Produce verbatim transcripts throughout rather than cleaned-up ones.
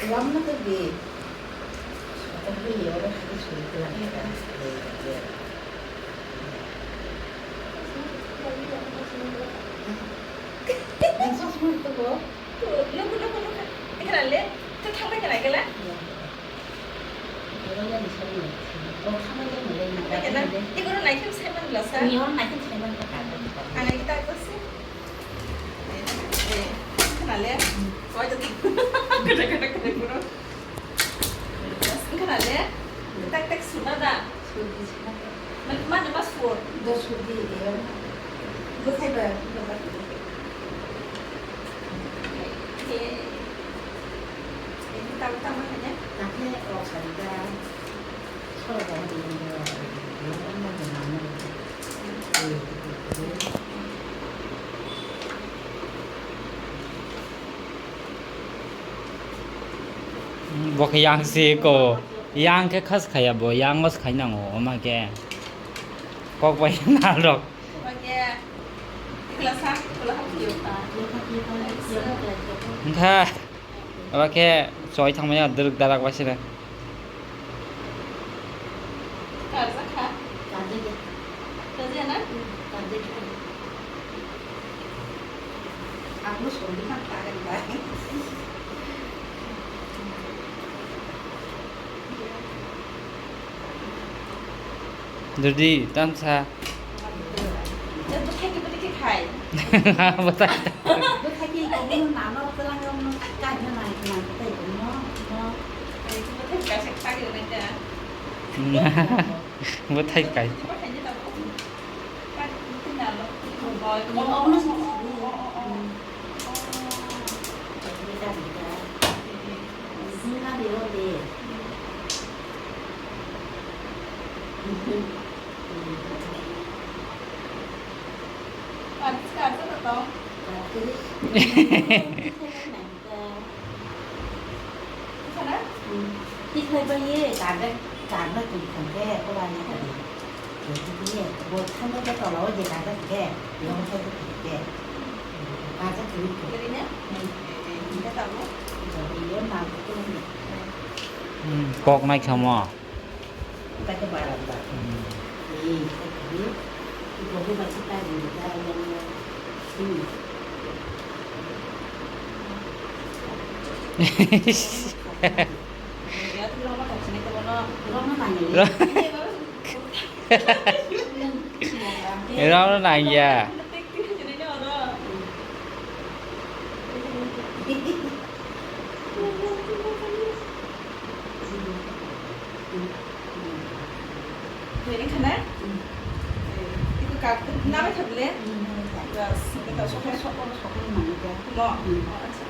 Lamno to di. Sotor hoi oro hai suri kla. Nang sos mo to go. Look, look, look. Ekra le. To thangbai kena gela. Oro ya ni sari. O thangbai le mo le na. Thangbai kena. Ikoro naikhe saiman lasa. Ni oro naikhe saiman ka ka. Ang kita ko si. Khna le. Koi to. Kada kada kada puro. Khna le. Tak tak suna da. Sudi suna. Man man mas por. Do sudi de. Bukhai ba. Ini tahu tahu hanya. Tapi kalau saya solo dari ini. Bo khe yang se ko, yang khe khas khaya bo, yang mas khai nango, ama khe kok bai nal rok. Wngkha, aba khe choi thangmaya, dwrwk darak bai sere. Karjakha? Karjakya. Karjakya na? Hmm, karjakya. Ang no songwi kha ta kan ba. Dudi, tamsa. Jatuh khai, kita khai. Betul. Betul khai, kamu nana, betul lah, kamu kaji naik, naik, betul, no, no. Itu betul, kasih kaki, naik, ya. Bo thai kai. Tikhlai bai ye karda, karda twi thangkhe kola ni kari. Ye twi ye bo thangkhe tola o je karda thangkhe, yo thangkhe thangkhe. Karda twi thangkhe. Ye na? Hmm. Ye tamo? Ye yo na ko ni. Hmm, kok nai khamo. Kata barang ba. Hmm. Ye, ye. Ibu ba kita ni da yang. Hmm. Rong no nang ya. Ini khana? Hmm. Eh, itu kak, nama table? Hmm, nama table. Bas, kita sok sok sok sok mana dia? Mo. Hmm. Oh, acha.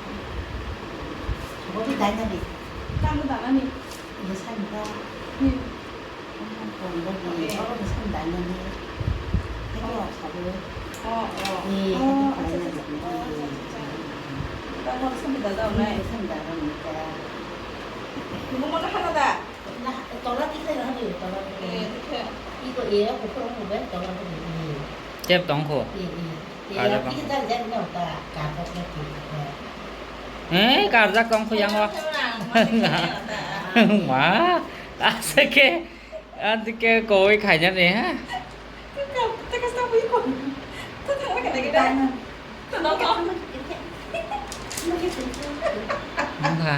Bodi dai na di. Kamu dana ni. Ini sana. Hmm. Bodi, eh, oh, ini sana dai na ni. Itu apa sabu? Oh, oh. Ni, oh, itu acha, acha, acha. Oh, acha, acha, acha. Kita mau sana dada, hmm, nai. Sana dada ni ta. Kamu mana hana da? Tola tikhe na ni, tola tikhe. Eh, tikhe. Iko e ko ko ko be tola tikhe. Tep tong kho. E, e. E, karjak tong. Tikhe jar jar no ta, karjak na ki. Eh, karjak tong kho yang wa. Ma, asa ke, ante ke koi khai na ne ha. Wngkha.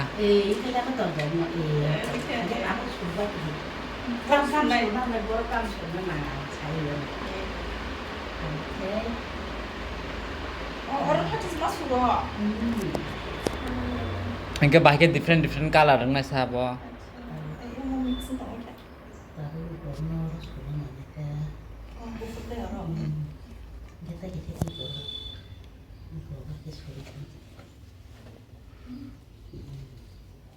Hingke bahai khe different different colour wngna sa bo. Tabuk borokno suri manwi kha. Oh, buphur tei oro? Hmm. Geta geta tei borok. Borok khe suri kha. Hmm.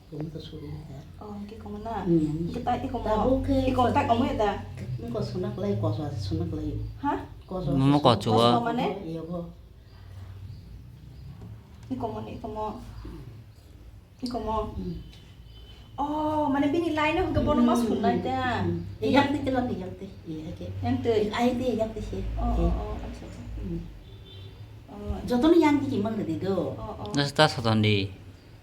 Komo to suri kha. Oh, hingke komo na? Hmm. Hingke ta ikomo. Tabuk khe ikomo ta komo ya da? Iko suna klai, koso suna klai. Ha? Koso. Momo koso. Koso mane? Iya bo. Ikomo ni, ikomo. Ikomo. Hmm. Oh, mane bini line o hwnkhe bono ma, hmm, sunnai ta. Hmm. Yang twi tela ni yang twi. Iya, oke. Yang twi. Ai twi yang twi se. Oh, oh, oh, acha, acha. Hmm. Oh. Jotono yang twi mang di do. Oh, oh. Nasta soton di.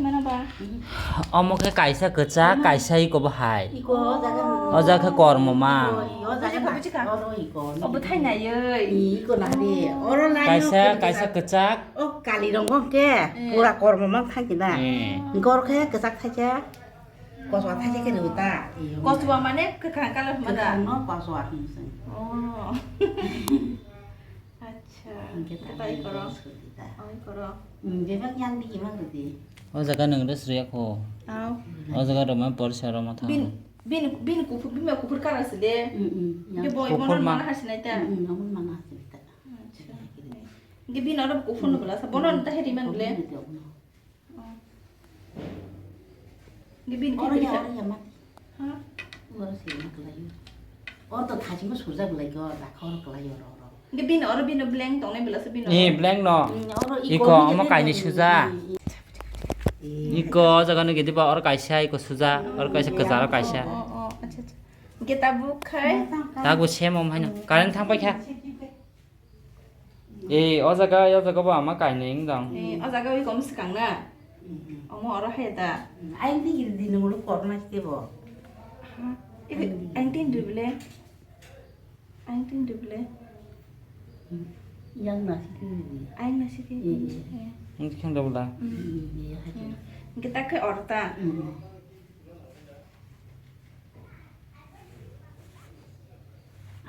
thaimano ba? Omo khe kaisa kwchak, kaisa iko bo hai. Iko o jaga. O jaga khe kormo ma. Iko, o jaga na. Buji kha, buji kha. Oro iko. O bwthai naiwi. Iko na de. Oro lai kaisa, no kaisa kwchak. O kali rong khe pura kormo ma thang kina. Iko khe kwchak thaisa. Koswa thaisa khe rw ta. Koswa mane kwkhwrang colour hwnba da? Kwkhwrang no koswa hwn se. Oh. Acha. Hwnkhe ta bai koro. Bai koro. Hmm, bebak yang di imang rw di. O jaga nwng rw sriya kho. Au. O jaga rw ma porsa rw ma thang. Bin, bin, bin kuphur, bima kuphur colour se de. Hmm, hmm. Hwnkhe bo imo kuphur ma. Mana hasinai ta? Hmm, hmm, amo mana hasinai ta. Acha. Hwnkhe bin oro kuphur no bwla sa. Bono ta heri man bwle. Kuphur no bwla sa. Oro ya, oro ya, mati. Ha? Oro se ma kwlai o. Oro to thachingbo sujak lai ko, rakha oro kwlai oro, oro. Nge bini oro bini blank tongnai bela se bini. Eh, oro. Blank no. Mm, oro iko iko, omo kaini suja. Iko, o jaga no gidi ba, oro kaisa, iko suja, oro kaisa, kwcharo kaisa. Oh, oh, oh, acha, acha. Nge tabuk khai. Tabuk sem om haino. Current thang pai kha. Eh, o jaga, o jaga bo ama kainwi wng dong. Eh, o jaga wi kom swkang na? Mhm. Omo oro hai da. Ayang di giri di nungulu korna site bo. Ha? Ibe ayang tin dui bele. Ayang tin dui bele. Yang na site di. Ayang na site di. Eh, eh. Eh. Ini kan double dah. Hmm. Iya, iya, iya. Hmm. Kita ke orta. Hmm.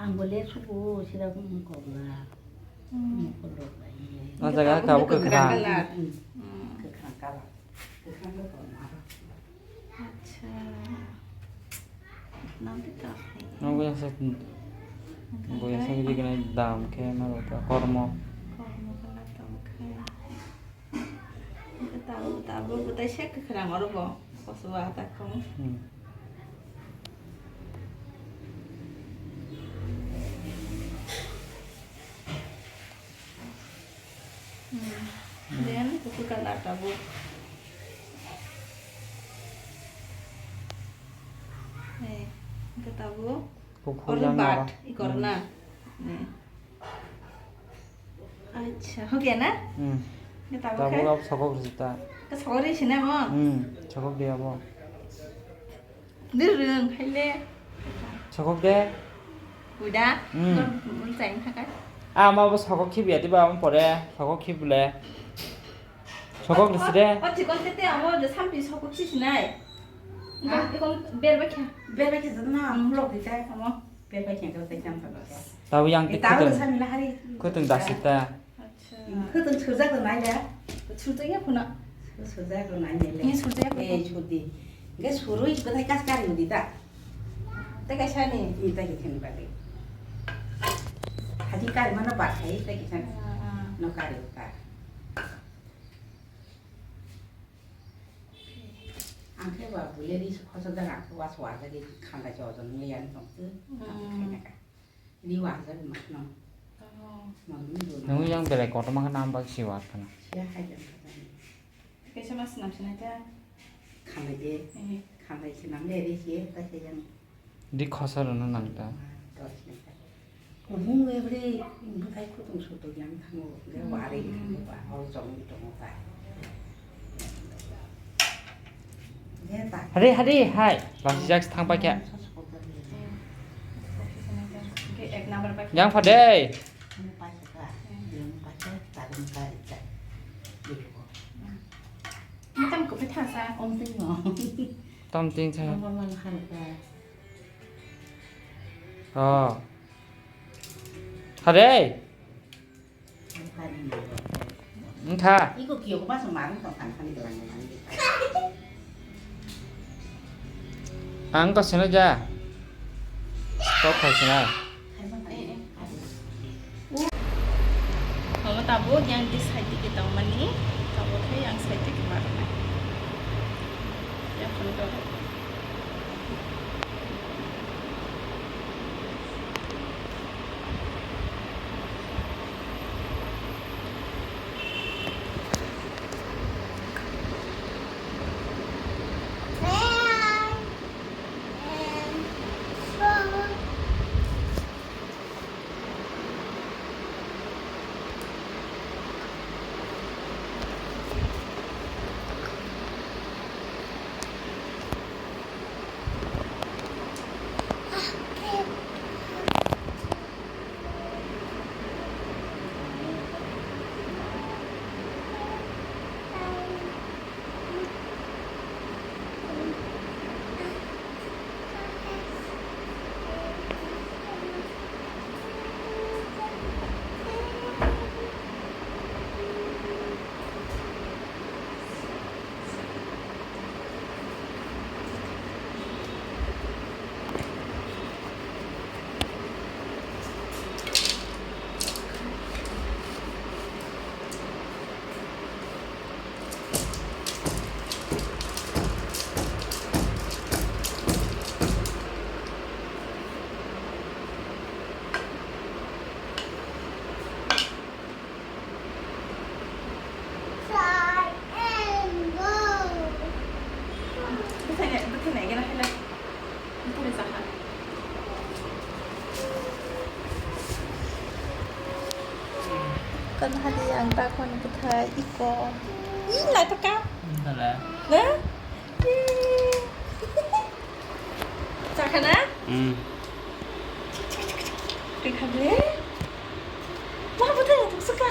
Ang bo le sugo, sira kok la. Hmm. Mokol rok lai. O jaga kabo kwkhwrang. Kwkhwrang colour. Hmm. Kwkhwrang colour. Kwkhwrang bo tong aro. Acha. Nang tei ta khai. Nang bo yang sa, bo yang sa kiri kena dam khe ma rota kormo. Kormo kena dam khai. Tabuk, tabuk, bwtai se kwkhwrang oro bo. Kosoba ta kong. Hmm. Hmm. Hmm. Then, kuku colour tabuk. Eh, tabuk. Kuphur oro yang bat, aro. Ikor na. Hmm. Eh. Acha, hokya na? Hmm. Ke tabuk tabuk khai? Abo sokok rita. Ke sokok ri sina mo? Hmm, sokok dia bo. Ni rung, hai le. Sokok de. Uda. Hmm. Mun chain thakai. Ah, ma bo sokok khibya diba, am pore sokok khibule. Sokok risi de. O, o, thikon tete amo je sampi sokok si sinai. Ah. Ikon, ikon berba khe. Berba khe jana na, hmm, vlog di tai amo. Berba khe jana tai jam ta. Tabo yang ti. Tabo khutun. Samila hari. Khutun dasi ta. Acha. Khutun sujak nai ya. Sujak ya khuna. Sujak nai le. Ini sujak ya. Eh, sudi. Ge surui betai kas kari di ta. Te kaisa ni. Ini ta khe theni bade. Haji kari mana ba khai ta kisa. Ah, ah. No kari ta. Ang khe ba buleri khosa jaga ang khe waso wajagwi khandai se ojon wngya ang tong twi. Hmm. Khaina ka. Ri wajagwi ma khno. Oh. Mangni bo. Nung yang berai kotorma khe nam bak si wa khana. Siya hai jang kha jani. Kaisa mas nam sinai ta. Khandai de. Eh. Khandai se nam le ri se ta se yang. Di khosa rwna nang ta. Kuhung ebri bwthai kutung sutuk yang thango, hwnkhe wari thango ba, hor chongwi tongo ta. Hade, hade, hai, lasi jak thang paikha. Yang phade. Tam kwphai thangsa. Tam ting sa. Oh. Hare. Wngkha. Ang kok sino ja. Stop khai sina. Mama tabuk yang di side dike tongmani, tabuk khe yang side dike marnai. Bwthai nai, bwthai nai gana khe lai. Bwthai nai sakha. Kan hadi ang ta kon bwthai iko. Ih, naithok ka? Hala. Na? Ih. Sakha na? Hmm. Twi kha ble. Ma bwthai naithok swkha.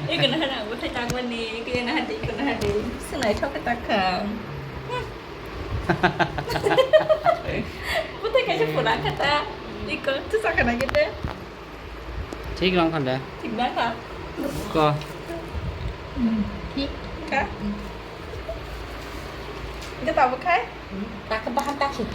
Iko na hana bwthai takmani, iko na hadi, iko na hadi. Swnaithok khe tak kha. Bwthai kaisa pura kha ta. Iko, tu sakha na khe te. Thik rong kha de. Thik na kha. Ko. Hmm, thik kha. Iko tabuk khai? Tak bahan tak sih,